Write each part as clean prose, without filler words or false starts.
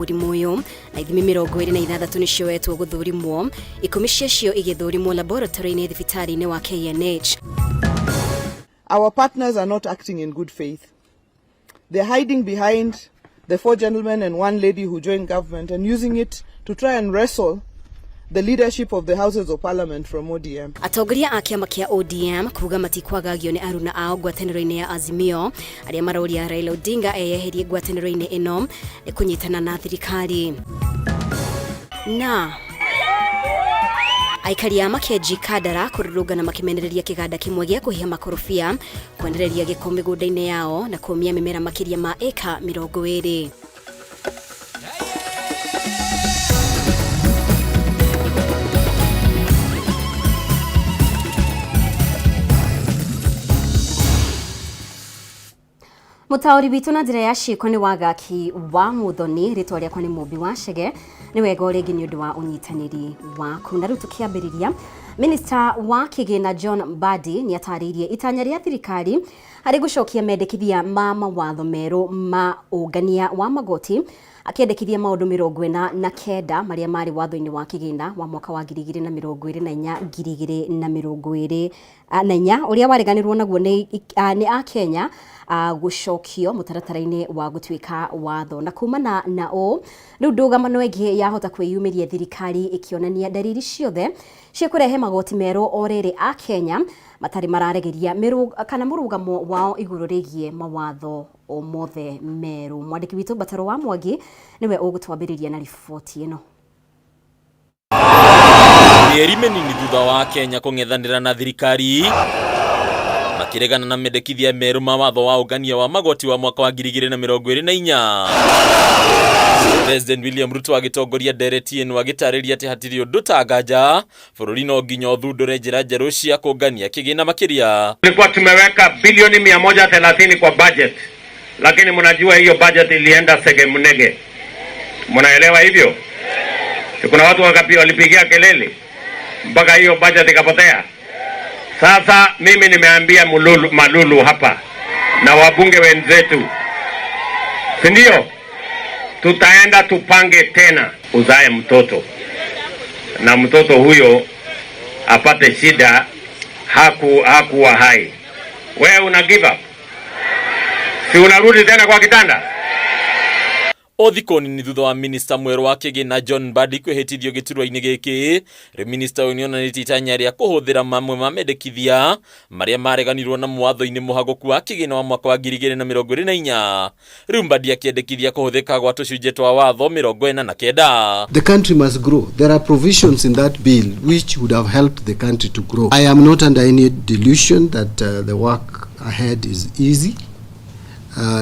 Mũrimũ ũyũ na ithimi 26 nĩcioetwo gũthũrimwo, 10 ciacio igĩthũrimwo laboratory-inĩ thibitarĩ-inĩ wa KNH. Our partners are not acting in good faith. They're hiding behind the 4 gentlemen and 1 lady who joined government and using it to try and wrestle the leadership of the Houses of Parliament from ODM. Atongoria a kĩama kĩa ODM kuga matikwagagio nĩ aruna ao ngwatanĩro-inĩ ya Azimio arĩa maroria Raila Odinga eyeherie ngwatanĩro-inĩ ĩno nĩ kũnyitana na thirikari. Na aikari a Makenji Kandara kũrũrũngana makĩmenereria kĩganda kĩmwe gĩa kũhĩa makorobia kwendereria gĩko mĩgũnda-inĩ yao na kũmia mĩmera makĩria ma ĩka 20. Mũtaũri witũ na njĩra ya ciĩko nĩ Wagaki wa Muthoni, rĩtwa rĩakwa nĩ Mũmbi wa Chege. Nĩ wega o rĩngĩ nĩ ũndũ wa ũnyitanĩri waku. Na rĩu tũkĩambĩrĩria, Minister wa Kĩgĩna John Mbadi nĩ atarĩirie itanya rĩa thirikari harĩ gũcokia mendekithia ma mawatho merũ ma ũngania wa magoti, akĩendekithia maũndũ 49 marĩa marĩ watho-inĩ wa kĩgĩna wa mwaka wa 2024 2024 ũrĩa wareganĩrwo naguo nĩ Akenya gũcokio mũtaratara-inĩ wa gũtuĩka watho. Na kumana na ũũ rĩu ndũgamano ĩngĩ yahota kwĩyumĩria thirikari ĩkĩonania ndariri ciothe cia kũrehe magoti merũ o rĩrĩ Akenya matarĩ mararegeria kana mũrũgamo wao igũrũ rĩgiĩ mawatho o mothe merũ. Mwandĩki witũ Mbataro wa Mwangi nĩwe ũgũtwambĩrĩria na riboti ĩno. Mĩeri mĩnini thutha wa Kenya kũng'ethanĩra na thirikari makĩregana na mendekithia merũ ma watho wa ũngania wa magoti wa mwaka wa 2024. President William Ruto agĩtongoria ndereti ĩno agĩtarĩria atĩ hatirĩ ũndũ ta nganja bũrũri no nginya ũthundũre njĩra njerũ cia kũngania kĩgĩna makĩria. Tulikuwa tumeweka bilioni 130 kwa budget, lakini mnajua hiyo budget ilienda segemnege. Mnaelewa hivyo? Kuna watu walipigia kelele mpaka hiyo budget ikapotea. Sasa mimi nimeambia Malulu hapa na wabunge wenzetu, si ndio? Tutaenda tupange tena, uzae mtoto na mtoto huyo apate shida, hakuwa hai. Wewe una give up? Si unarudi tena kwa kitanda? O thikũ nini thutha wa minister mwerũ wa kĩgĩna John Mbadi kwĩhĩtithio gĩturwa-inĩ gĩkĩ, rĩu minister ũyũ nĩonanĩtie itanya rĩa kũhũthĩra mamwe ma mendekithia marĩa mareganirwo na mwatho-inĩ mũhagũku wa kĩgĩna wa mwaka wa 2024. Rĩu Mbadi akĩendekithia kũhũthĩka gwa tũcunjĩ twa watho 49. The country must grow. There are provisions in that bill which would have helped the country to grow. I am not under any delusion that the work ahead is easy.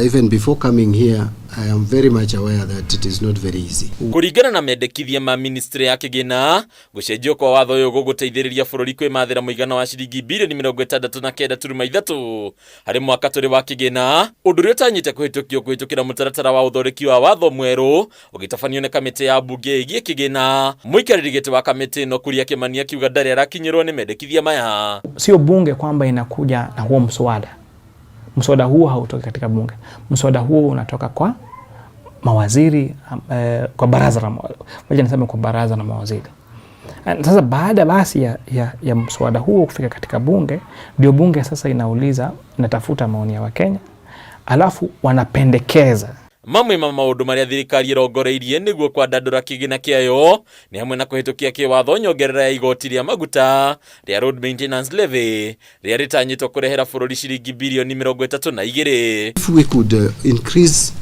Even before coming here, I am very much aware that it is not very easy. Kũringana na mendekithia ma ministry ya kĩgĩna, gũcenjio kwa watho ũyũ gũgũteithĩrĩria bũrũri kwĩmathĩra mũigana wa ciringi bilioni 69.3 harĩ mwaka tũrĩ wa kĩgĩna, ũndũ ũrĩa ũtanyĩte kũhĩtũkio kũhĩtũkĩra mũtaratara wa ũthondeki wa watho mwerũ ũgĩtabanio nĩ kamĩtĩ ya mbunge ĩgiĩ kĩgĩna. Mũikarĩri gĩtĩ wa kamĩtĩ ĩno Kuria Kĩmani akiuga ndarĩ arakinyĩrwo nĩ mendekithia maya. Sio bunge kwamba inakuja na huo mswada. Mswada huo hautoki katika bunge. Mswada huo unatoka kwa mawaziri, kwa baraza la wacha niseme kwa baraza la mawaziri. Sasa baada basi ya mswada huo kufika katika bunge, ndio bunge sasa inauliza, inatafuta maoni ya Wakenya, alafu wanapendekeza. Mamwe ma maũndũ marĩa thirikari ĩrongoreirie nĩguo kwandandũra kĩgĩna kĩayo nĩ hamwe na kũhĩtũkia kĩwatho nyongerera ya igoti rĩa maguta rĩa road maintenance levy rĩrĩa rĩtanyĩtwo kũrehera bũrũri ciringi bilioni 32. If we could increase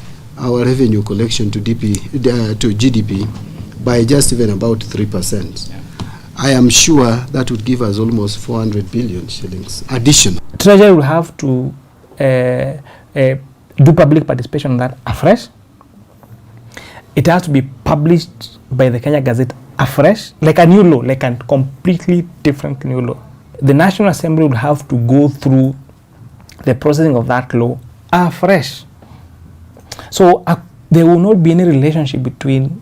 our revenue collection to to GDP by just even about 3%, I am sure that would give us almost 400 billion shillings additional. Treasury will have to do public participation on that afresh. It has to be published by the Kenya Gazette afresh, like a new law, like a completely different new law. The National Assembly will have to go through the processing of that law afresh. So there will not be any relationship between,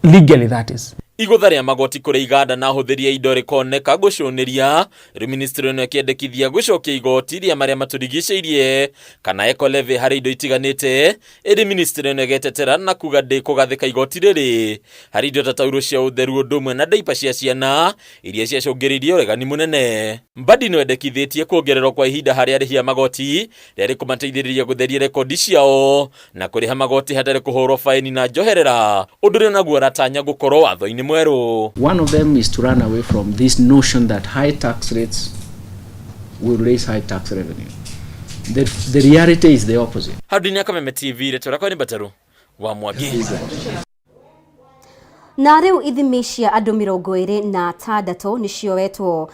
legally that is. Igũtha rĩa magoti kũrĩ iganda na ahũthĩri a indo rĩkoneka gũcũnĩria, rĩu ministry ĩno ĩkĩendekithia gũcokia igoti rĩa marĩa matũrigicĩirie kana eco levy harĩ indo itiganĩte, ĩndĩ ministry ĩno ĩgetetera na kuga ndĩkũgathĩka igoti rĩrĩ harĩ indo ta taurũ cia ũtheru ũndũ ũmwe na ndaipa cia ciana iria ciacũngĩrĩirie ũregani mũnene. Mbadi no endekithĩtie kuongererwo kwa ihinda harĩ arĩhi a magoti rĩarĩ kũmateithĩrĩria gũtheria rekondi ciao na kũrĩha magoti hatarĩ kũhũrwo faini na njoherera, ũndũ ũrĩa naguo aratanya gũkorwo watho-inĩ mwerũ. One of them is to run away from this notion that high tax rates will raise high tax revenue. The reality is the opposite. Handũ-inĩ ya Kameme TV, rĩtwa rĩakwa nĩ Mbataru wa Mwangi. Na rĩu ithimi cia andũ 26 nĩcioetwo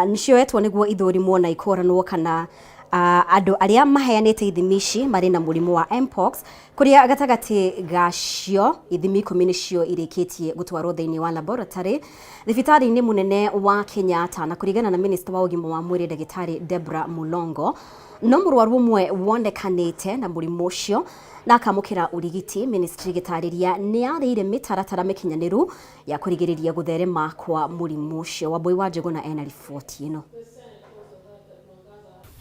nĩcioetwo nĩguo ithũrimwo na ikũranwo kana andũ arĩa maheanĩte ithimi ici marĩ na mũrimũ wa mpox, kũrĩa gatagatĩ gacio ithimi 10 nĩcio irĩkĩtie gũtwarwo thĩinĩ wa laboratory thibitarĩ-inĩ mũnene wa Kenyatta. Na kũringana na minista wa ũgima wa mwĩrĩ ndagĩtarĩ Debra Mulongo, no mũrwaru ũmwe wonekanĩte na mũrimũ ũcio na akamũkĩra ũrigiti. Ministry ĩgĩtarĩria nĩ yarĩire mĩtaratara mĩkinyanĩru ya kũrigĩrĩria gũtherema kwa mũrimũ ũcio. Wambui wa Njũgũna ena riboti ĩno.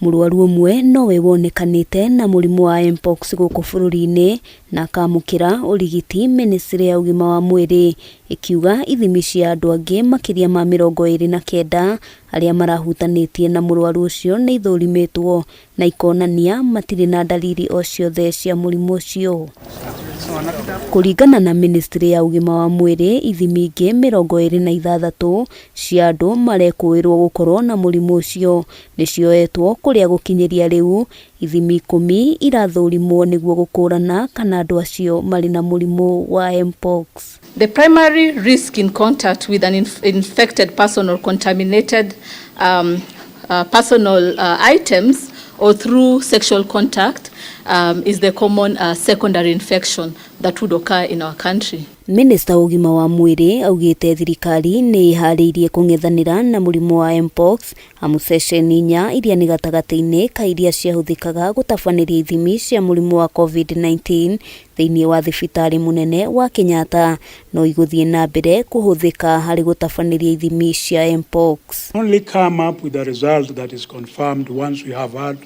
Mũrwaru ũmwe nowe wonekanĩte na mũrimũ wa mpox gũkũ bũrũri-inĩ na akamũkĩra ũrigiti. Ministry ya ũgima wa mwĩrĩ ĩkiuga ithimi cia andũ angĩ makĩria ma 29 arĩa marahutanĩtie na mũrwaru ũcio nĩ ithũrimĩtwo na ikonania matirĩ na dalili o ciothe cia mũrimũ ũcio. Kũringana na ministry ya ũgima wa mwĩrĩ, ithimi ingĩ 26 cia andũ marekũĩrwo gũkorwo na mũrimũ ũcio nĩcioetwo, kũrĩa gũkinyĩria rĩu ithimi 10 irathũrimwo nĩguo gũkũrana kana andũ acio marĩ na mũrimũ wa mpox. The primary risk in contact with an infected person or contaminated personal items or through sexual contact is the common secondary infection that would occur in our country. Minista wa ũgima wa mwĩrĩ augĩte thirikari nĩ ĩharĩirie kũng'ethanĩra na mũrimũ wa mpox, amu ceceni 4 iria nĩ gatagatĩ-inĩ ka iria ciahũthĩkaga gũtabanĩria ithimi cia mũrimũ wa COVID-19 thĩinĩ wa thibitarĩ mũnene wa Kenyatta no igũthiĩ na mbere kũhũthĩka harĩ gũtabanĩria ithimi cia mpox. Only come up with a result that is confirmed once we have had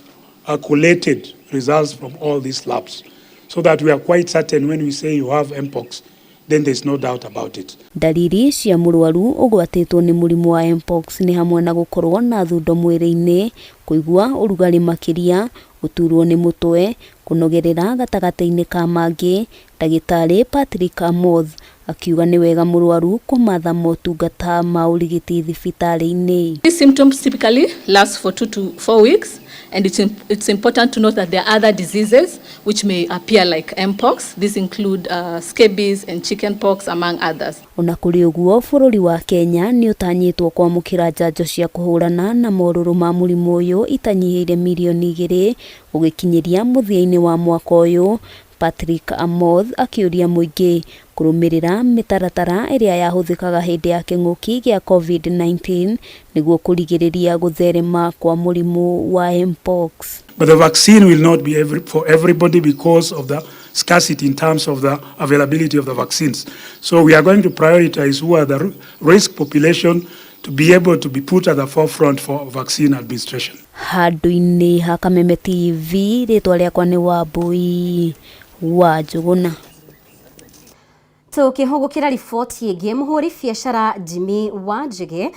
collated results from all these labs, so that we are quite certain when we say you have mpox, then there's no doubt about it. Dalili cia mũrwaru ũgwatĩtwo nĩ mũrimũ wa mpox nĩ hamwe na gũkorwo na thundo mwĩrĩ-inĩ, kũigua ũrugarĩ makĩria, gũturwo nĩ mũtwe, kũnogerera gatagatĩ-inĩ ka mangĩ. Ndagĩtarĩ Patrick Amoth akiuga nĩ wega mũrwaru kũmatha motungata ma ũrigiti thibitarĩ-inĩ. These symptoms typically last for 2 to 4 weeks, and it's important to note that there are other diseases which may appear like mpox. These include scabies and chickenpox, among others. Ona kũrĩ ũguo, bũrũri wa Kenya nĩ ũtanyĩtwo kwamũkĩra njanjo cia kũhũrana na morũrũ ma mũrimũ ũyũ itanyihĩire mirioni 2 gũgĩkinyĩria mũthia-inĩ wa mwaka ũyũ. Patrick Amoth akĩũria mũingĩ kũrũmĩrĩra mĩtaratara ĩrĩa yahũthĩkaga hĩndĩ ya kĩng'ũki gĩa COVID-19 nĩguo kũrigĩrĩria gũtherema kwa mũrimũ wa mpox. But the vaccine will not be for everybody because of the scarcity in terms of the availability of the vaccines. So we are going to prioritize who are the risk population to be able to be put at the forefront for vaccine administration. Handũ-inĩ ha Kameme TV, rĩtwa rĩakwa nĩ Wambui wa Njũgũna. Tukihũgũkĩra riboti ĩngĩ, mũhũri biacara Jimmy Wanjigi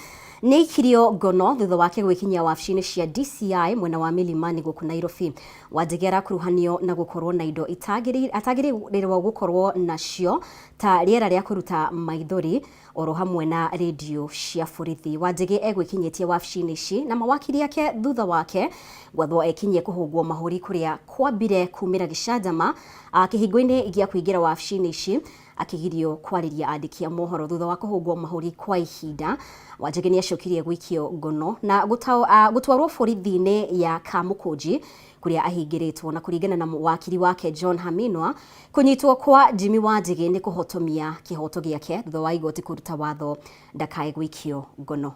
nĩ aikirio ngono thutha wake gwĩkinyia wabici-inĩ cia DCI mwena wa Milimani gũkũ Nairobi. Wanjigi arakuruhanio na gũkorwo na indo atagĩrĩirwo gũkorwo nacio ta rĩera rĩa kũruta maithori oro hamwe na redio cia borithi. Wanjigi egwĩkinyĩtie wabici-inĩ ici na mawakiri ake thutha wake gwathwo ekinyie kũhũngwo mahũri kũrĩa kwambire kumĩra gĩcanjama kĩhingo-inĩ gĩa kũingĩra wabici-inĩ ici akigirio kwarĩria andĩki a mohoro. Thutha wa kũhũngwo mahũri kwa ihinda, Wanjigi nĩ acokirie gũikio ngono na gũtwarwo borithi-inĩ ya Kamũkũnji kũrĩa ahingĩrĩtwo. Na kũringana na wakiri wake John Haminwa, kũnyitwo kwa Jimmy Wanjigi nĩ kũhotomia kĩhoto gĩake thutha wa igoti kũruta watho ndakae gũikio ngono.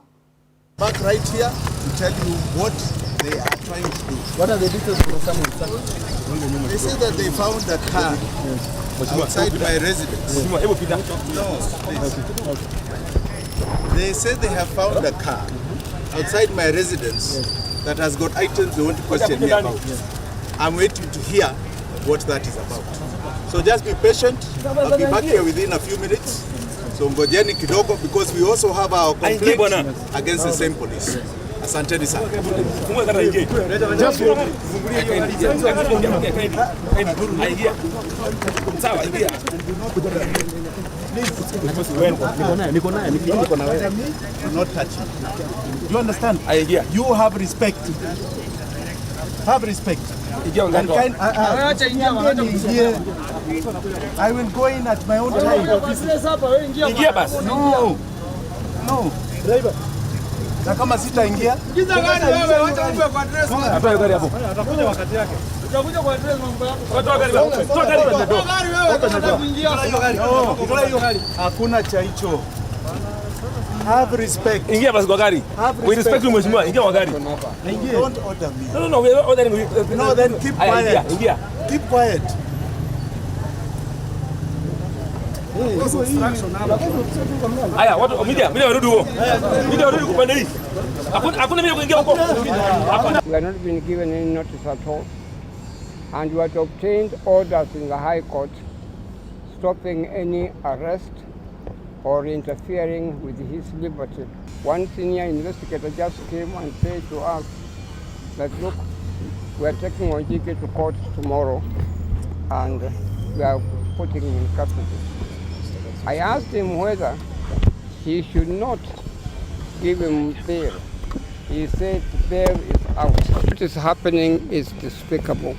Back right here to tell you what they are trying to do. What are the details of the They say that they found a car outside my residence. No, please. They say they have found a car outside my residence that has got items they want to question me about. I'm waiting to hear what that is about. So just be patient. I'll be back here within a few minutes. So ngojeni kidogo because we also have our complaint against the same police. Asanteni sana. Not touch me. Do you understand? You have respect. Have respect. And kind, I will go in at my own time. Ingia basi. No. No. Driver. Na kama sitaingia, Atoa gari hapo. Atakuja wakati yake. Utakuja kwa address mambo yako. Toa gari. Toa gari. Toa gari wewe. Toa hiyo gari. Hakuna cha hicho. Have respect. Ingia basi kwa gari. We respect you mheshimiwa. Ingia kwa gari. Don't order me. No, no, no, we are ordering you. No, then keep quiet. Ingia, ingia. Keep quiet. Haya, watu media, media warudi huko. Media warudi upande hii. Hakuna media kuingia huko. Hakuna. We have not been given any notice at all. And we had obtained orders in the High Court stopping any arrest or interfering with his liberty. One senior investigator just came and said to us that, look, we are taking Wanjigi to court tomorrow and we are putting him in custody. I asked him whether he should not give him bail. He said bail is out. What is happening is despicable.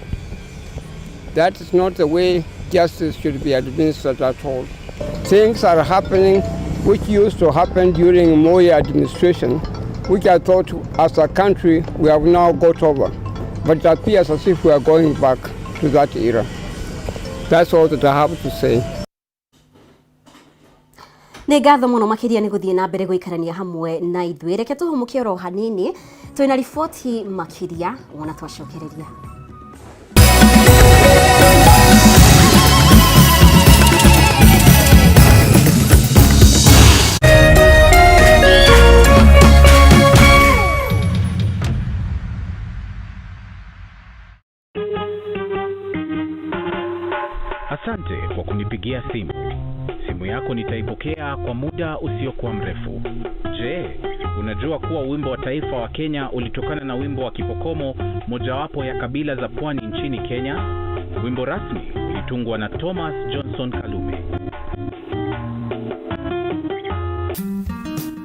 That is not the way justice should be administered at all. Things are happening which used to happen during Moi administration, which I thought as a country we have now got over. But it appears as if we are going back to that era. That's all that I have to say. Nĩ ngatho mũno makĩria nĩ gũthiĩ na mbere gũikarania hamwe na ithuĩ. Reke tũhũmũke oro hanini, twĩna riboti makĩria wona twacokereria. Asante kwa kunipigia simu. Simu yako nitaipokea kwa muda usiokuwa mrefu. Je, unajua kuwa wimbo wa taifa wa Kenya ulitokana na wimbo wa Kipokomo, mojawapo ya kabila za pwani nchini Kenya? Wimbo rasmi ulitungwa na Thomas Johnson Kalume.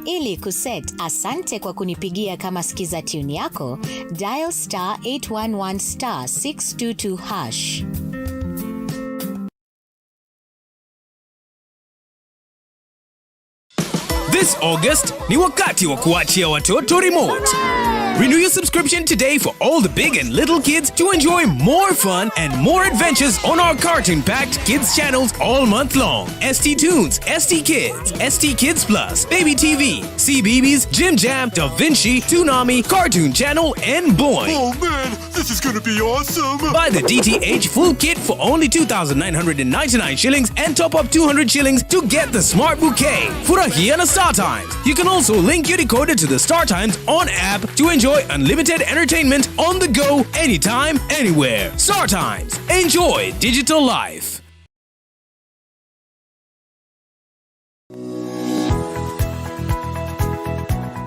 Ili kuset asante kwa kunipigia kama skiza tune yako, dial star 811 star 622 hash. This August ni wakati wa kuachia watoto remote. Renew your subscription today for all the big and little kids to enjoy more fun and more adventures on our cartoon-packed kids channels all month long. ST Tunes, ST Kids, ST Kids Plus, Baby TV, CBeebies, Jim Jam, Da Vinci, Toonami, Cartoon Channel, and Boing. Oh man, this is gonna be awesome! Buy the DTH full kit for only 2,999 shillings and top up 200 shillings to get the smart bouquet. Furahia na Star Times. You can also link your decoder to the Star Times on app to enjoy unlimited entertainment on the go, anytime, anywhere. Star Times. Enjoy digital life.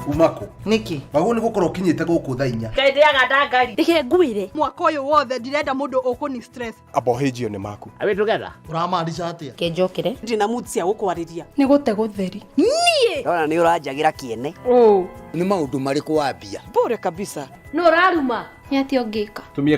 Umako niki wagwo ni gukorwo ukinyite guku thaa 4 Ndendeaga ndangari. Reke ngwire mwaka ũyũ wothe ndirenda mũndũ ũkũni stress. Abohĩnjio nĩ maku. Are we together? Ũramaanisha atĩa? Kenjokere. Ndina mood cia gũkwarĩria. Nĩ gũte gũtheri. Niĩ. Ndona nĩ ũranjagĩra kĩene. Ũ. Nĩ maũndũ marĩkũ wambia? Bure kabisa. Nũ ũraruma? Nĩ atĩa ũngĩka? Tumia